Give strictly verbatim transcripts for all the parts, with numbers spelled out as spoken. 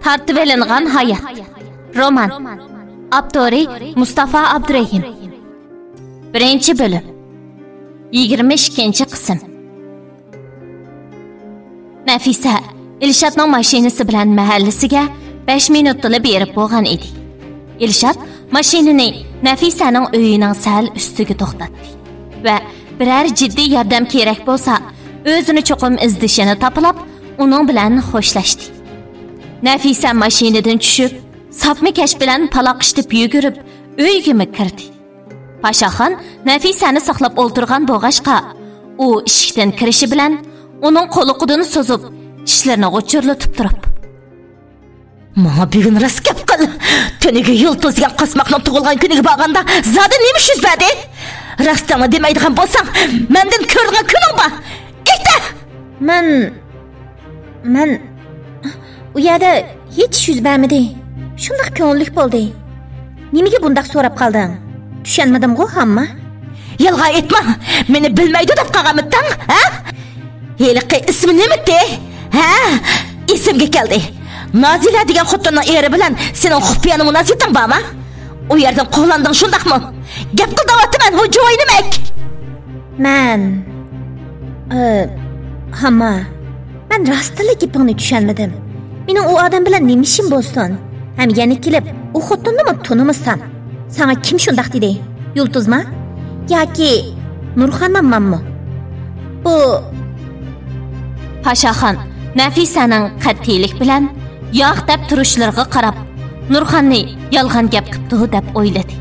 تارتىۋېلىنغان ھايات. رومان. ئاپتورى مۇستافا ئابدۇرېھىم. بىرىنچى بۆلۈم. يىگىرمە ئىككىنچى قىسىم. نەفىسە ئىلشاتنىڭ ماشىنىسى بىلەن مەھەللىسىگە بەش مىنۇتتىلا بېرىپ بولغان ئىدى. ئىلشات ماشىنىنى نەفىسەنىڭ ئۆيىنىڭ سەل ئۈستىگە توختاتتى ۋە بىرەر جىددىي ياردەم كېرەك بولسا، ئۆزىنى چوقۇم ئىزدىشىنى تاپىلاپ، ئۇنىڭ بىلەن خوشلاشتى. نەفىسە ماشىنىدىن چۈشۈپ، ساپما كەش بىلەن پالاقشىتىپ يۈگۈرۈپ، ئۆيگىمۇ كىردى. پاشاخان نەفىسەنى ساقلاپ ئولتۇرغان بولغاچقا، ئۇ ئىشىكتىن كىرىشى بىلەن، ئۇنىڭ قۇلىقىدىن سوزۇپ، چىشلىرىنى غۇچۇرلىتىپ تۇرۇپ، ماڭا بۈگۈن راست گەپ قىل. تۈنۈگۈن يۇلتۇز دېگەن قاسماقنىڭ تۇغۇلغان كۈنىگە بارغاندا زادى نېمە ئىش يۈز بەردى؟ راستىڭنى دېمەيدىغان بولساڭ، مەندىن كۆرىدىغان كۈنۈڭ بار. ئېيتە! مەن، مەن ئۇ يەردە ھېچ ئىش يۈز بەرمىدى. شۇنداق كۆڭۈللۈك بولدى. نېمىگە بۇنداق سوراپ قالدىڭ؟ چۈشەنمىدىمغۇ، ھامما؟ يالغان ئېيتما، مېنى بىلمەيدۇ دەپ قالغانمىدىڭ، ھە؟ ھېلىقى ئىسمى نېمىتى؟ ھە، ئېسىمگە كەلدى. نازىلە دېگەن خوتۇننىڭ ئېرى بىلەن سېنىڭ خۇپىيانە مۇناسىۋىتىڭ بارمۇ؟ ئۇ يەردىن قوغلاندىڭ، شۇنداقمۇ؟ گەپ قىل دەۋاتىمەن، ھۇ جۇۋاينىمەك! مەن، ئى، ھامما، مەن راستتىنلا گېپىڭنى چۈشەنمىدىم. مېنىڭ ئۇ ئادەم بىلەن نېمە ئىشىم بولسۇن؟ ھەم يەنە كېلىپ ئۇ خوتۇننىمۇ تونۇمىسام. ساڭا كىم شۇنداق دېدى؟ يۇلتۇزما؟ ياكى نۇرخان ئامماممۇ؟ بۇ پاشاخان نەفىسەنىڭ قەتئىيلىك بىلەن ياق دەپ تۇرۇشلىرىغا قاراپ، نۇرخاننى يالغان گەپ قىپتۇ دەپ ئويلىدى.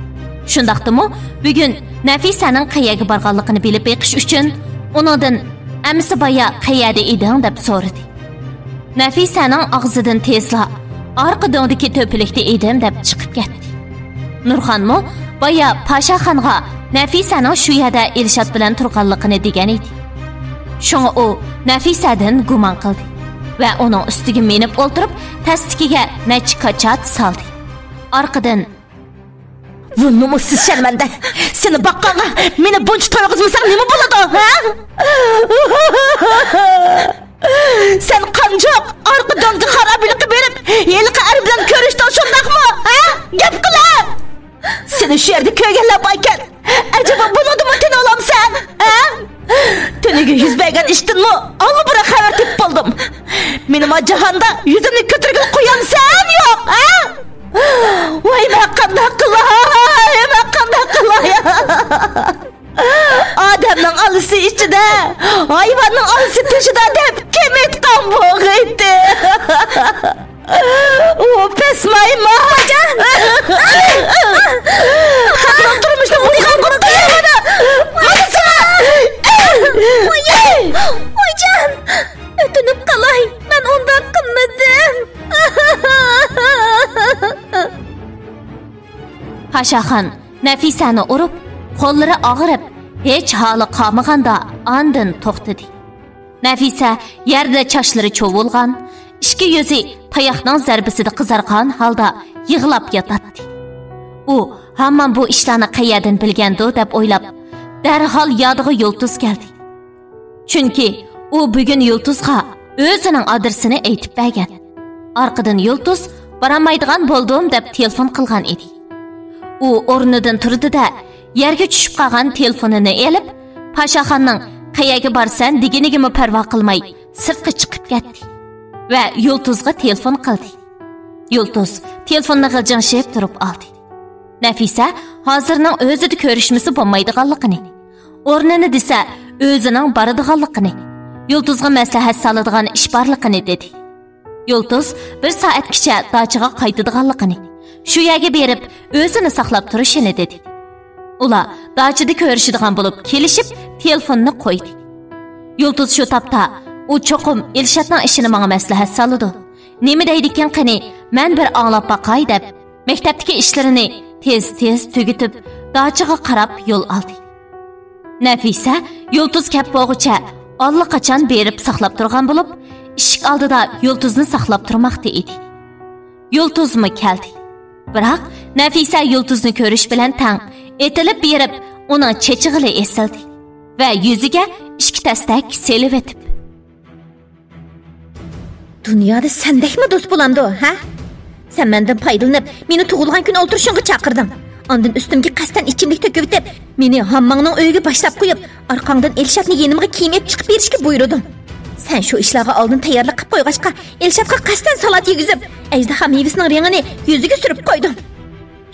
شۇنداقتىمۇ بۈگۈن نەفىسەنىڭ قەيەرگە بارغانلىقىنى بىلىپ بېقىش ئۈچۈن ئۇنىڭدىن، ئەمىسە بايا قەيەردە ئىدىڭ؟ دەپ سورىدى. نەفىسەنىڭ ئاغزىدىن تېزلا ئارقا دۆڭدىكى تۆپىلىكتە ئىدىم دەپ چىقىپ كەتتى. نۇرخانمۇ بايا پاشاخانغا نەفىسەنىڭ شۇ يەردە ئىلشات بىلەن تۇرغانلىقىنى دېگەن ئىدى. شۇڭا ئۇ نەفىسەدىن گۇمان قىلدى ۋە ئۇنىڭ ئۈستىگە مىنىپ ئولتۇرۇپ، تەستىكىگە نەچچە كاچات سالدى. ئارقىدىن، بۇ نومۇسسىز شەرمەندە! سېنى باققانغا مېنى بۇنچە تويغۇزمىساڭ نېمە بولىدۇ، ھە؟ سەن قانجۇق ئارقا دۆڭگە خارابىلىققا بېرىپ، ھېلىقى ئەر بىلەن كۆرۈشتۈڭ، شۇنداقمۇ، ھە؟ گەپ قىلە! سېنى شۇ يەردە كۆرگەنلەر باركەن. ئەجەبا بۇنىڭدىنمۇ تىنىۋالامسەن، ھە؟ تۈنۈگۈن يۈز بەرگەن ئىشتىنمۇ ئاللىبۇرۇن خەۋەر تېپىپ بولدۇم. مېنى ما جاھاندا يۈزۈمنى كۆتۈرگىلى قويامسەن يوق، ھە؟ ۋاي، مەن قانداق قىلاي، مەن قانداق قىلاي؟ ئادەمنىڭ ئالىسى ئىچىدە، ھايۋاننىڭ ئالىسى تېشىدا دەپ كىم ئېيتقان بولغىيتى؟ ئۇ پەسمايما. ۋايجان! خاتىرەم تۇرمۇشنى قۇتقان قۇتقۇزۇۋېتىدۇ. مانا ساڭا! ۋايجان! ئۆتۈنۈپ قالاي، مەن ئۇنداق قىلمىدىم. پاشاخان نەفىسەنى ئۇرۇپ، قوللىرى ئاغرىپ، ھېچ ھالى قالمىغاندا ئاندىن توختىدى. نەفىسە يەردە چاچلىرى چۇۋۇلغان، ئىككى يۈزى تاياقنىڭ زەربىسىدە قىزارغان ھالدا يىغلاپ ياتاتتى. ئۇ ھامان بۇ ئىشلارنى قەيەردىن بىلگەندۇ دەپ ئويلاپ، دەرھال يادىغا يۇلتۇز كەلدى. چۈنكى ئۇ بۈگۈن يۇلتۇزغا ئۆزىنىڭ ئادرېسىنى ئېيتىپ بەرگەن. ئارقىدىن يۇلتۇز بارالمايدىغان بولدۇم دەپ تېلېفون قىلغان ئىدى. ئۇ ئورنىدىن تۇردى-دە، يەرگە چۈشۈپ قالغان تېلېفونىنى ئېلىپ، پاشاخاننىڭ قەيەرگە بارىسەن دېگىنىگىمۇ پەرۋا قىلماي، سىرتقا چىقىپ كەتتى ۋە يۇلتۇزغا تېلېفون قىلدى. يۇلتۇز تېلېفوننى غىلجىڭشىپ تۇرۇپ ئالدى. نەفىسە ھازىرنىڭ ئۆزىدە كۆرۈشمىسە بولمايدىغانلىقىنى، ئورنىنى دېسە ئۆزىنىڭ بارىدىغانلىقىنى، يۇلتۇزغا مەسلىھەت سالىدىغان ئىش بارلىقىنى دېدى. يۇلتۇز بىر سائەتكىچە داچىغا قايتىدىغانلىقىنى، شۇ يەرگە بېرىپ ئۆزىنى ساقلاپ تۇرۇشىنى دېدى. ئۇلار داچىدا كۆرۈشىدىغان بولۇپ كېلىشىپ، تېلېفوننى قويدى. يۇلتۇز شۇ تاپتا، ئۇ چوقۇم ئىلشاتنىڭ ئىشىنى ماڭا مەسلىھەت سالىدۇ. نېمە دەيدىكىن قېنى، مەن بىر ئاڭلاپ باقاي دەپ، مەكتەپتىكى ئىشلىرىنى تېز-تېز تۈگىتىپ، داچىغا قاراپ يول ئالدى. نەفىسە يۇلتۇز كەپ بولغۇچە ئاللىقاچان بېرىپ ساقلاپ تۇرغان بولۇپ، ئىشىك ئالدىدا يۇلتۇزنى ساقلاپ تۇرماقتا ئىدى. يۇلتۇزمۇ كەلدى. بىراق نەفىسە يۇلتۇزنى كۆرۈش بىلەن تەڭ ئېتىلىپ بېرىپ، ئۇنىڭ چېچىغىلى ئېسىلدى ۋە يۈزىگە ئىككى تەستەك سېلىۋېتىپ، دۇنيادا سەندەكمۇ دوست بولامدۇ، ھە؟ سەن مەندىن پايدىلىنىپ، مېنى تۇغۇلغان كۈنى ئولتۇرۇشۇڭغا چاقىردىڭ. ئاندىن ئۈستۈمگە قەستەن ئىچىملىك تۆكۈۋېتىپ، مېنى ھامماڭنىڭ ئۆيىگە باشلاپ قويۇپ، ئارقاڭدىن ئېلشاتنى يېنىمغا كىيىم ئېلىپ چىقىپ بېرىشكە بۇيرۇدۇڭ. سەن شۇ ئىشلارغا ئالدىن تەييارلىق قىلىپ قويغاچقا، ئېلشاتقا قەستەن سالات يېگۈزۈپ، ئەجدىھا مېۋىسىنىڭ رېڭىنى يۈزىگە سۈرۈپ قويدۇڭ.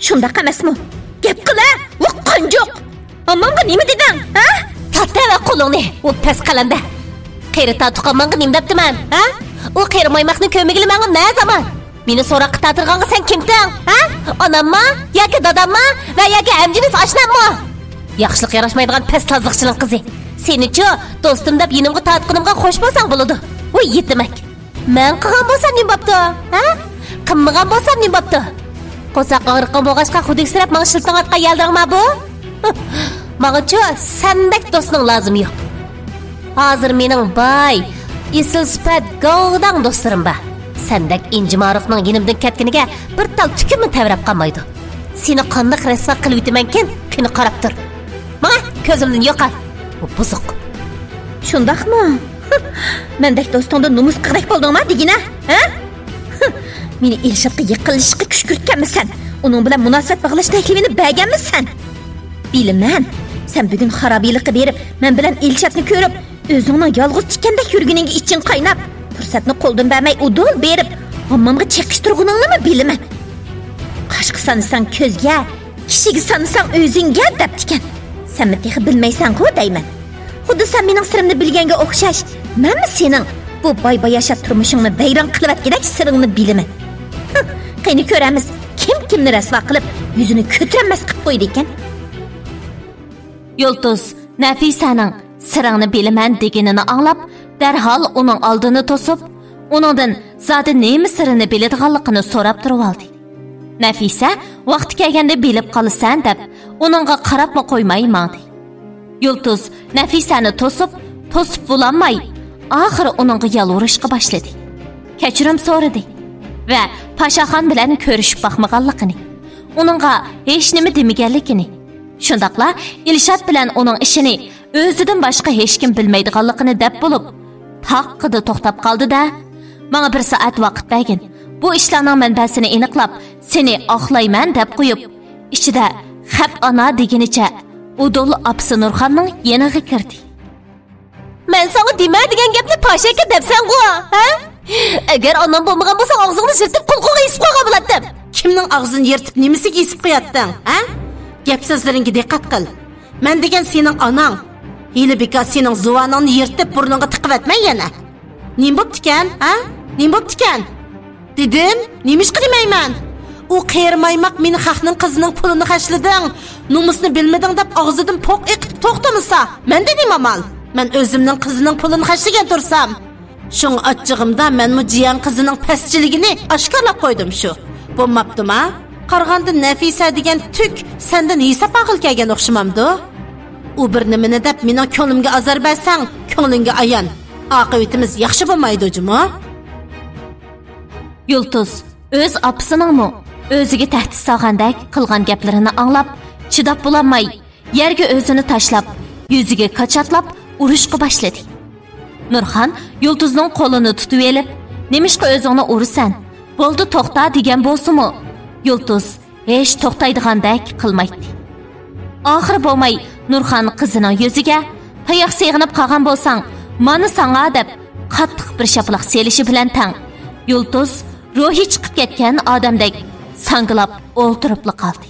شۇنداق ئەمەسمۇ؟ گەپ قىل ھە، ۋە قانجۇق! ئاممامغا نېمە دېدىڭ، ھە؟ تارتىۋەر قولۇڭنى، ئۇ پەس قەلەندەر! قېرى تاتۇق ئامماڭغا نېمە دەپتىمەن، ھە؟ ئۇ قېرى مايماقنى كۆرمىگىلى ماڭا نە زامان؟ مېنى سوراققا تارتىدىغانغا سەن كىمتىڭ، ھە؟ ئانامما؟ ياكى دادامما؟ ۋە ياكى ئەمجىنىس ئاشناممۇ؟ ياخشىلىق ياراشمايدىغان پەس تازىلىقچىنىڭ قىزى! سېنىچۇ، دوستۇم دەپ يېنىمغا تارتقىنىمغا خوش بولساڭ بولىدۇ. ۋۇي يېتىمەك! مەن قىلغان بولسام نېمە بوپتۇ، ھە؟ قىلمىغان بولسام نېمە بوپتۇ؟ قورساق ئاغرىقىڭ بولغاچقا خۇدۈكسىرەپ ماڭا شىلتىڭ ئاتقان يالدىرىڭما بۇ؟ ماڭىچۇ سەندەك دوستنىڭ لازىمى يوق. ھازىر مېنىڭ باي، ئېسىل سۈپەت، گاۋداڭ دوستلىرىم بار. سەندەك ئىنجىمارۇقنىڭ يېنىمدىن كەتكىنىگە بىر تال تۈكۈممۇ تەۋرەپ قالمايدۇ. سېنى قانداق رەسۋا قىلىۋېتىمەنكىن، قېنى قاراپ تۇر. ماڭە، كۆزۈمدىن يوقال. بۇ بۇزۇق. شۇنداقمۇ؟ مەندەك دوستۇڭدىن نومۇس قىلغۇدەك بولدۇڭما دېگىنە؟ ھە؟ مېنى ئېلشاتقا يېقىنلىشىشقا كۈشكۈرتكەنمىسەن؟ ئۇنىڭ بىلەن مۇناسىۋەت باغلاش تەكلىپىنى بەرگەنمىسەن؟ بىلىمەن. سەن بۈگۈن خارابىلىققا بېرىپ، مەن بىلەن ئېلشاتنى كۆرۈپ، ئۆزۈڭنىڭ يالغۇز تىكەندەك يۈرگىنىڭگە ئىچىڭ قايناپ، پۇرسەتنى قولدىن بەرمەي ئۇدۇل بېرىپ، ھاممامغا چېقىشتۇرغىنىڭنىمۇ بىلىمەن. قاشقا سانىساڭ كۆزگە، كىشىگە سانىساڭ ئۆزۈڭگە دەپتىكەن. سەنمۇ تېخى بىلمەيسەنغۇ دەيمەن. خۇددى سەن مېنىڭ سىرىمنى بىلگەنگە ئوخشاش، مەنمۇ سېنىڭ بۇ باي-باياشات تۇرمۇشۇڭنى ۋەيران قىلىۋەتكۈدەك سىرىڭنى بىلىمەن. ھە، قېنى كۆرەمىز، كىم كىمنى رەسۋا قىلىپ، يۈزىنى كۆتۈرەلمەس قىلىپ قويىدىكەن؟ يۇلتۇز نەفىسەنىڭ «سىرىڭنى بىلىمەن» دېگىنىنى ئاڭلاپ، دەرھال ئۇنىڭ ئالدىنى توسۇپ، ئۇنىڭدىن زادى نېمە سىرىنى بىلىدىغانلىقىنى سوراپ تۇرۇۋالدى. نەفىسە «ۋاقتى كەلگەندە بىلىپ قالىسەن» دەپ، ئۇنىڭغا قاراپمۇ قويماي ماڭدى. يۇلتۇز نەفىسەنى توسۇپ، توسۇپ بولالماي، ئاخىرى ئۇنىڭغا يالۋۇرۇشقا باشلىدى. كەچۈرۈم سورىدى ۋە پاشاخان بىلەن كۆرۈشۈپ باقمىغانلىقىنى، ئۇنىڭغا ھېچنېمە دېمىگەنلىكىنى، شۇنداقلا ئىلشات بىلەن ئۇنىڭ ئىشىنى ئۆزىدىن باشقا ھېچكىم بىلمەيدىغانلىقىنى دەپ بولۇپ، تاققىدە توختاپ قالدى-دە، «ماڭا بىر سائەت ۋاقىت بەرگىن، بۇ ئىشلارنىڭ مەنبەسىنى ئېنىقلاپ، سېنى ئاقلايمەن» دەپ قويۇپ، ئىچىدە «خەپ ئانا» دېگىنىچە ئۇدۇل ئاپىسى نۇرخاننىڭ يېنىغا كىردى. مەن ساڭا دېمە دېگەن گەپنى پاشەكە دەپسەنغۇ، ھە؟ ئەگەر ئانام بولمىغان بولسا، ئاغزىڭنى يىرتىپ، قۇلىقىڭغا ئېسىپ قويغان بولاتتىم. كىمنىڭ ئاغزىنى يىرتىپ، نېمىسىگە ئېسىپ قوياتتىڭ، ھە؟ گەپ سۆزلىرىڭگە دىققەت قىل. مەن دېگەن سېنىڭ ئاناڭ. ھېلى بىكار سېنىڭ زۇۋانىڭنى يىرتىپ، بۇرنۇڭغا تىقىۋەتمەي يەنە. نېمە بوپتىكەن، ھە؟ نېمە بوپتىكەن؟ دېدىم، نېمىشقا دېمەيمەن؟ ئۇ قېرى مايماق مېنى خەقنىڭ قىزىنىڭ پۇلىنى خەجلىدىڭ، نومۇسنى بىلمىدىڭ دەپ ئاغزىدىن پوق ئېقىتىپ توختىمىسا، مەندە نېمە ئامال؟ مەن ئۆزۈمنىڭ قىزىنىڭ پۇلىنى خەجلىگەن تۇرسام. شۇڭا ئاچچىقىمدا مەنمۇ جىيەن قىزىنىڭ پەسچىلىكىنى ئاشكارىلاپ قويدۇم شۇ. بولماپتىما؟ قارىغاندا نەفىسە دېگەن تۈك سەندىن ھېساب ئالغىلى كەلگەن ئوخشىمامدۇ؟ ئۇ بىر نېمىنى دەپ مېنىڭ كۆڭلۈمگە ئازار بەرسەڭ، كۆڭلۈڭگە ئايان. ئاقىۋىتىمىز ياخشى بولمايدۇ جۇمۇ. يۇلتۇز ئۆز ئاپىسىنىڭمۇ ئۆزىگە تەھدىت سالغاندەك قىلغان گەپلىرىنى ئاڭلاپ، چىداپ بولالماي، يەرگە ئۆزىنى تاشلاپ، يۈزىگە كاچاتلاپ ئۇرۇشقا باشلىدى. نۇرخان يۇلتۇزنىڭ قولىنى تۇتۇۋېلىپ، «نېمىشقا ئۆزۈڭنى ئۇرىسەن؟ بولدى، توختا» دېگەن بولسىمۇ، يۇلتۇز ھېچ توختايدىغاندەك قىلمايتتى. ئاخىرى بولماي نۇرخان قىزىنىڭ يۈزىگە، «تاياق سېغىنىپ قالغان بولساڭ، مانا ساڭا» دەپ، قاتتىق بىر شاپىلاق سېلىشى بىلەن تەڭ، يۇلتۇز روھى چىقىپ كەتكەن ئادەمدەك ساڭگىلاپ ئولتۇرۇپلا قالدى.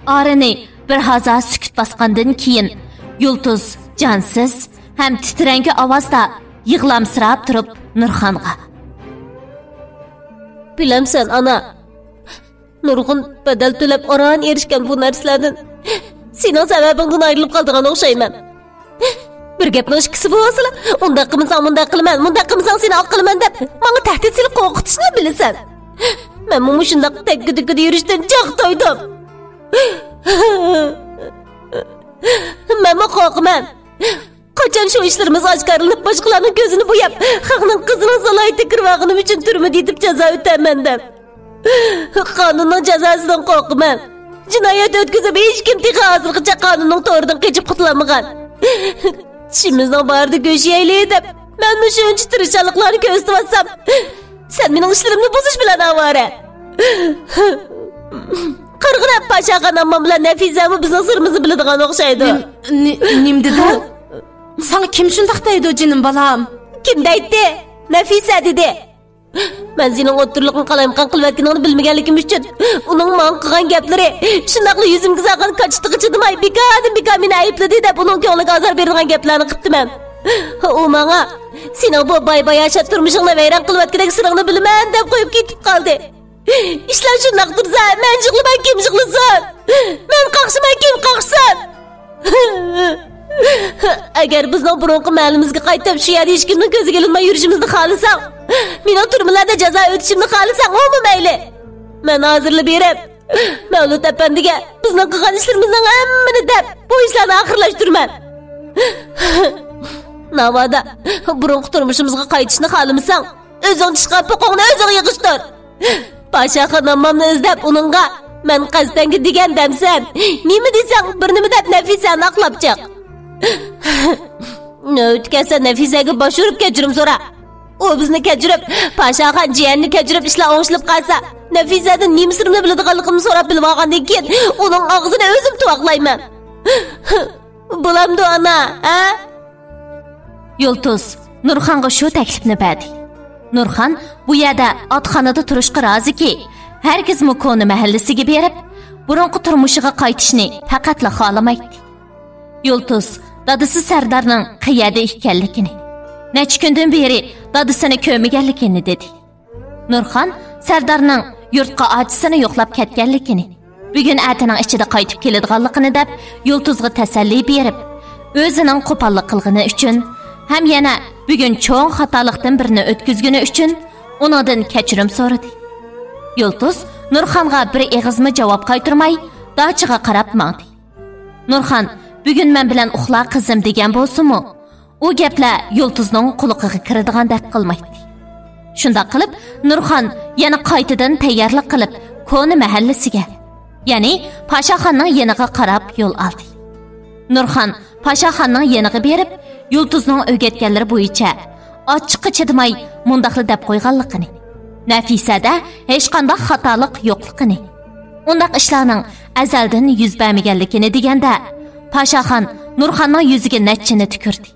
ئارىنى بىر ھازا سۈكۈت باسقاندىن كېيىن، يۇلتۇز جانسىز ھەم تىترەڭگۈ ئاۋازدا يىغلامسىراپ تۇرۇپ نۇرخانغا: «بىلەمسەن، ئانا، نۇرغۇن بەدەل تۆلەپ ئاران ئېرىشكەن بۇ نەرسىلەردىن سېنىڭ سەۋەبىڭدىن ئايرىلىپ قالىدىغان ئوخشايمەن. بىر گەپنىڭ ئىككىسى بولسىلا، ئۇنداق قىلمىساڭ مۇنداق قىلىمەن، مۇنداق قىلمىساڭ سېنى ئاق قىلىمەن دەپ، ماڭا تەھدىت سېلىپ قورقۇتۇشنى بىلىسەن. مەنمۇ مۇشۇنداق تەگكۈدۈككىدە يۈرۈشتىن جىق تويدۇم. مەنمۇ قورقىمەن. قاچان شۇ ئىشلىرىمىز ئاشكارىلىنىپ، باشقىلارنىڭ كۆزىنى بوياپ، خەقنىڭ قىزىنىڭ زالايىتىگە كىرىۋالغىنىم ئۈچۈن تۈرمىدە يېتىپ جازا ئۆتەرمەن دەپ، قانۇننىڭ جازاسىدىن قورقىمەن. جىنايەت ئۆتكۈزۈپ، ھېچكىم تېخى ھازىرغىچە قانۇننىڭ تورىدىن قېچىپ قۇتۇلالمىغان. چىشىمىزنىڭ بارىدا گۆش يەيلى دەپ، مەنمۇ شۇنچە تىرىشچانلىقلارنى كۆرسىتىۋاتسام، سەن مېنىڭ ئىشلىرىمنى بۇزۇش بىلەن ئاۋارە. قارىغىنا، پاشاخان ئاممام بىلەن نەفىسەمۇ بىزنىڭ سىرىمىزنى بىلىدىغان ئوخشايدۇ. نېم-، نې-، نېمە دېدىڭ؟ ساڭا كىم شۇنداق دەيدۇ، جېنىم بالام؟ كىم دەيتتى؟ نەفىسە دېدى. مەن سېنىڭ ئوتتۇرىلىقنى قالايمىقان قىلىۋەتكىنىڭنى بىلمىگەنلىكىم ئۈچۈن، ئۇنىڭ ماڭا قىلغان گەپلىرى، شۇنداقلا يۈزۈمگە سالغان كاچىتىغا چىدىماي، بىكاردىن بىكار مېنى ئەيىبلىدى دەپ، ئۇنىڭ كۆڭلىگە ئازار بېرىدىغان گەپلەرنى قىپتىمەن. ئۇ ماڭا، سېنىڭ بۇ باي-باياشات تۇرمۇشۇڭنى ۋەيران قىلىۋەتكۈدەك سىرىڭنى بىلىمەن دەپ قويۇپ كېتىپ قالدى. ئىشلار شۇنداق تۇرسا، مەن جىقلىماي كىم جىقلىسۇن؟ مەن قاقشىماي كىم قاقشىسۇن؟ ئەگەر بىزنىڭ بۇرۇنقى مەھەللىمىزگە قايتىپ، شۇ يەردە ھېچكىمنىڭ كۆزىگە ئىلىنماي يۈرۈشىمىزنى خالىساڭ، مېنىڭ تۈرمىلەردە جازا ئۆتۈشۈمنى خالىساڭ، ئۇمۇ مەيلى. مەن ھازىرلا بېرىپ، مەۋلۇت ئەپەندىگە بىزنىڭ قىلغان ئىشلىرىمىزنىڭ ھەممىنى دەپ، بۇ ئىشلارنى ئاخىرلاشتۇرىمەن. ناۋادا بۇرۇنقى تۇرمۇشىمىزغا قايتىشنى خالىمىساڭ، ئۆزۈڭ چىشقان پوقۇڭنى ئۆزۈڭ يىغىشتۇر. پاشاخان ئاممامنى ئىزدەپ ئۇنىڭغا، مەن قەستەنگە دېگەن دەمسەن، نېمە دېسەڭ، بىر نېمە دەپ نەفىسەنى ئاقلاپ چىق. نۆۋىتى كەلسە نەفىسەگە باش ئۇرۇپ كەچۈرۈم سورا. ئۇ بىزنى كەچۈرۈپ، پاشاخان جىيەننى كەچۈرۈپ ئىشلار ئوڭشىلىپ قالسا، نەفىسەدىن نېمە سىرىمنى بىلىدىغانلىقىمنى سوراپ بىلىۋالغاندىن كېيىن، ئۇنىڭ ئاغزىنى ئۆزۈم تۇۋاقلايمەن. بولامدۇ ئانا، ھە؟ يۇلتۇز نۇرخانغا شۇ تەكلىپنى بەردى. نۇرخان بۇ يەردە ئاتخانىدا تۇرۇشقا رازىكى، ھەرگىزمۇ كونا مەھەللىسىگە بېرىپ، بۇرۇنقى تۇرمۇشىغا قايتىشنى پەقەتلا خالىمايتتى. يۇلتۇز دادىسى سەردارنىڭ قەيەردە ئىكەنلىكىنى، نەچچە كۈندىن بېرى دادىسىنى كۆرمىگەنلىكىنى دېدى. نۇرخان سەردارنىڭ يۇرتقا ئاچىسىنى يوقلاپ كەتكەنلىكىنى، بۈگۈن ئەتىنىڭ ئىچىدە قايتىپ كېلىدىغانلىقىنى دەپ، يۇلتۇزغا تەسەللى بېرىپ، ئۆزىنىڭ قوپاللىق قىلغىنى ئۈچۈن ھەم يەنە بۈگۈن چوڭ خاتالىقتىن بىرنى ئۆتكۈزگىنى ئۈچۈن ئۇنىڭدىن كەچۈرۈم سورىدى. يۇلتۇز نۇرخانغا بىر ئېغىزمۇ جاۋاب قايتۇرماي، داچىغا قاراپ ماڭدى. نۇرخان، «بۈگۈن مەن بىلەن ئۇخلا، قىزىم» دېگەن بولسىمۇ، ئۇ گەپلەر يۇلتۇزنىڭ قۇلىقىغا كىرىدىغاندەك قىلمايتتى. شۇنداق قىلىپ، نۇرخان يەنە قايتىدىن تەييارلىق قىلىپ، كونا مەھەللىسىگە، يەنى پاشاخاننىڭ يېنىغا قاراپ يول ئالدى. نۇرخان پاشاخاننىڭ يېنىغا بېرىپ، يۇلتۇزنىڭ ئۆگەتكەنلىرى بويىچە ئاچچىققا چىدىماي مۇنداقلا دەپ قويغانلىقىنى، نەفىسەدە ھېچقانداق خاتالىق يوقلۇقىنى، ئۇنداق ئىشلارنىڭ ئەزەلدىن يۈز بەرمىگەنلىكىنى دېگەندە، پاشاخان نۇرخاننىڭ يۈزىگە نەچچىنى تۈكۈردى.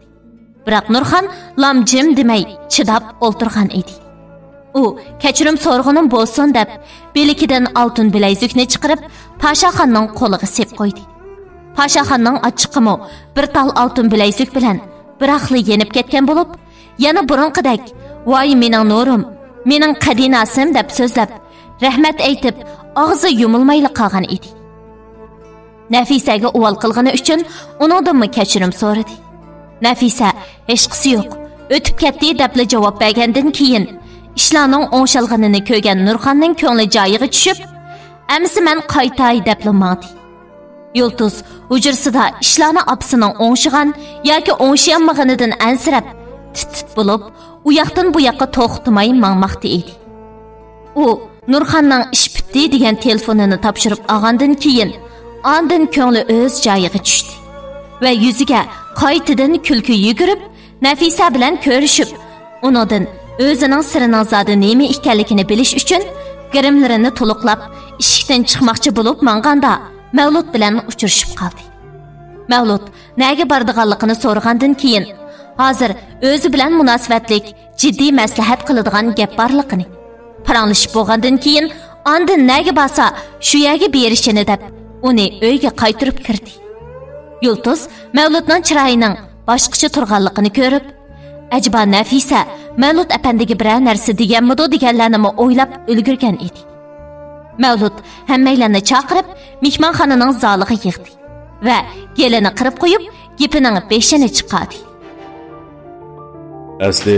بىراق نۇرخان لام جىم دېمەي چىداپ ئولتۇرغان ئىدى. ئۇ، «كەچۈرۈم سورىغىنىم بولسۇن» دەپ، بىلىكىدىن ئالتۇن بىلەيزۈكنى چىقىرىپ، پاشاخاننىڭ قولىغا سېلىپ قويدى. پاشاخاننىڭ ئاچچىقىمۇ بىر تال ئالتۇن بىلەيزۈك بىلەن بىراقلا يېنىپ كەتكەن بولۇپ، يەنە بۇرۇنقىدەك، «ۋاي مېنىڭ نۇرۇم، مېنىڭ قەدىناسىم» دەپ سۆزلەپ، رەھمەت ئېيتىپ، ئاغزى يۇمۇلمايلا قالغان ئىدى. نەفىسەگە ئۇۋال قىلغىنى ئۈچۈن ئۇنىڭدىنمۇ كەچۈرۈم سورىدى. نەفىسە، «ھېچقىسى يوق، ئۆتۈپ كەتتى» دەپلا جاۋاب بەرگەندىن كېيىن، ئىشلارنىڭ ئوڭشالغىنىنى كۆرگەن نۇرخاننىڭ كۆڭلى جايىغا چۈشۈپ، «ئەمىسە مەن قايتاي» دەپلا ماڭدى. يۇلتۇز ھۇجرىسىدا ئىشلارنى ئاپىسىنىڭ ئوڭشىغان ياكى ئوڭشىيالمىغىنىدىن ئەنسىرەپ، تىت-تىت بولۇپ، ئۇ ياقتىن بۇ ياققا توختىماي ماڭماقتا ئىدى. ئۇ نۇرخاننىڭ «ئىش پۈتتى» دېگەن تېلېفونىنى تاپشۇرۇپ ئالغاندىن كېيىن، ئاندىن كۆڭلى ئۆز جايىغا چۈشتى ۋە يۈزىگە قايتىدىن كۈلكە يۈگۈرۈپ، نەفىسە بىلەن كۆرۈشۈپ، ئۇنىڭدىن ئۆزىنىڭ سىرىنىڭ زادى نېمە ئىكەنلىكىنى بىلىش ئۈچۈن گىرىملىرىنى تولۇقلاپ، ئىشىكتىن چىقماقچى بولۇپ ماڭغاندا، مەۋلۇت بىلەن ئۇچرىشىپ قالدى. مەۋلۇت نەگە بارىدىغانلىقىنى سورىغاندىن كېيىن، ھازىر ئۆزى بىلەن مۇناسىۋەتلىك جىددىي مەسلىھەت قىلىدىغان گەپ بارلىقىنى، پاراڭلىشىپ بولغاندىن كېيىن، ئاندىن نەگە بارسا، شۇ يەرگە بېرىشىنى دەپ، ئۇنى ئۆيگە قايتۇرۇپ كىردى. يۇلتۇز مەۋلۇتنىڭ چىرايىنىڭ باشقىچە تۇرغانلىقىنى كۆرۈپ، «ئەجەبا نەفىسە مەۋلۇت ئەپەندىگە بىرەر نەرسە دېگەنمىدۇ؟» دېگەنلەرنىمۇ ئويلاپ ئۈلگۈرگەن ئىدى. مەۋلۇت ھەممەيلەننى چاقىرىپ، مېھمانخانىنىڭ زالىغا يىغدى ۋە گېلىنى قىرىپ قويۇپ، گېپىنىڭ بېشىنى چىقاردى. ئەسلى،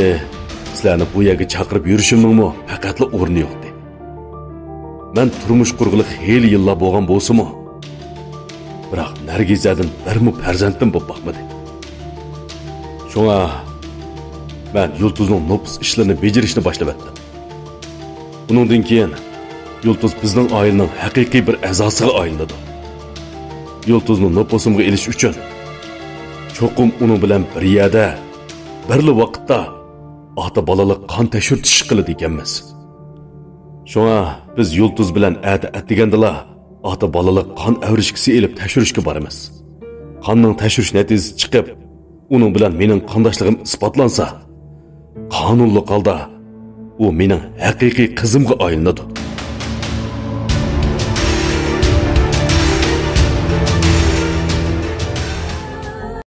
سىلەرنى بۇ يەرگە چاقىرىپ يۈرۈشۈمنىڭمۇ پەقەتلا ئورنى يوقتى. مەن تۇرمۇش قۇرغىلى خېلى يىللار بولغان بولسىمۇ، بىراق نەرگىزەدىن بىرمۇ پەرزەنتىم بولۇپ باقمىدى. شۇڭا مەن يۇلتۇزنىڭ نوپۇس ئىشلىرىنى بېجىرىشنى باشلىۋەتتىم. ئۇنىڭدىن كېيىن يۇلتۇز بىزنىڭ ئائىلىنىڭ ھەقىقىي بىر ئەزاسىغا ئايلىنىدۇ. يۇلتۇزنى نوپۇسۇمغا ئېلىش ئۈچۈن، چوقۇم ئۇنىڭ بىلەن بىر يەردە، بىرلا ۋاقىتتا ئاتا-بالىلىق قان تەكشۈرتۈش قىلىدىكەنمىز. شۇڭا بىز يۇلتۇز بىلەن ئەتە ئەتىگەندىلا ئاتا بالىلىق قان ئەۋرىشكىسى ئېلىپ تەكشۈرۈشكە بارىمىز. قاننىڭ تەكشۈرۈش نەتىجىسى چىقىپ، ئۇنىڭ بىلەن مېنىڭ قانداشلىقىم ئىسپاتلانسا، قانۇنلۇق ھالدا ئۇ مېنىڭ ھەقىقىي قىزىمغا ئايلىنىدۇ.